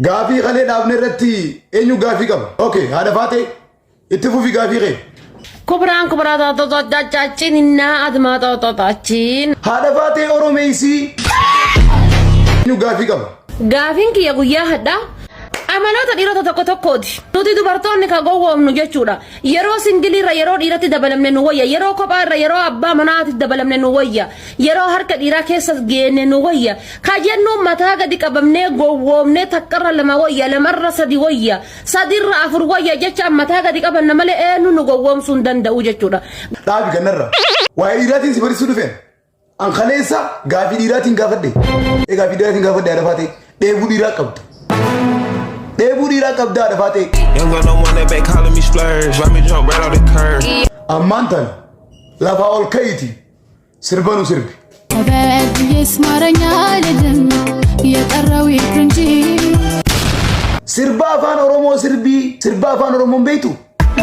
Gaafii kalee dhaabne irratti eenyu gaafii qaba? Okay, haadha faatee itti fufi gaafii kee. Kubraan kubraa taatotaachaachin innaa admaa taatotaachiin. Haadha faatee Oromeessii eenyu gaafii qaba? Gaafiin kiyya guyyaa hadhaa amaloota dhiirota tokko tokkooti. Nuti dubartoonni kan gowwoomnu jechuudha. Yeroo singiliirra yeroo dhiiratti dabalamne nu wayya. Yeroo kophaa irra yeroo abbaa manaatti dabalamne nu wayya. Yeroo harka dhiiraa keessa geenne nu wayya. Ka jennuun mataa gadi qabamnee gowwoomnee takkarra lama wayya, lamarra sadi wayya, sadirra afur wayya jecha mataa gadi qabanna malee eenyu nu gowwoomsuu hin danda'u jechuudha. Dhaabi kanarra. Waa'ee dhiiraatiin si barsiisuu dhufeen. An kaleessa gaafii dhiiraatiin gaafadhe. Ee gaafii dhiiraatiin gaafadhe haadha faatee. Dheebuu dhiiraa qabda. Dheebuu dhiiraa qabda haadha faatee. Young gun, no one that back calling me splurge. Ride me jump right off the curb. Ammaan tana lafaa ol ka'iiti sirba nu sirbi. ተበድዬስ ማረኝ አልልም የቀረው ይቅር እንጂ Sirba afaan Oromoo sirbii sirba afaan Oromoo hin beektu?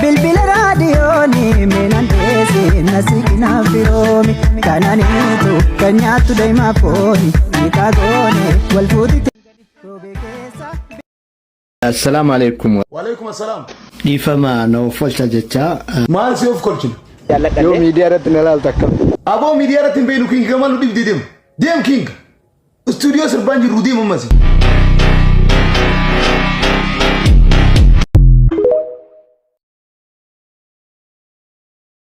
Bilbila raadiyoonii miinaan dheessi na siqinaa firoomi kananiitu kan nyaattu daa'imaa fooni hiikaa goone wal fuutitti roobee keessa. Assalaamu alaikum. Waalaikum assalaam. Dhiifama na of olcha jecha. Maal si of kolchina? Yoo miidiyaa irratti na ilaaltu akkam? Aboo miidiyaa irratti hin beeknu king gamal nu dhibdee deemu. Deem king. Istuudiyoo sirbaan jirru deemu ammas.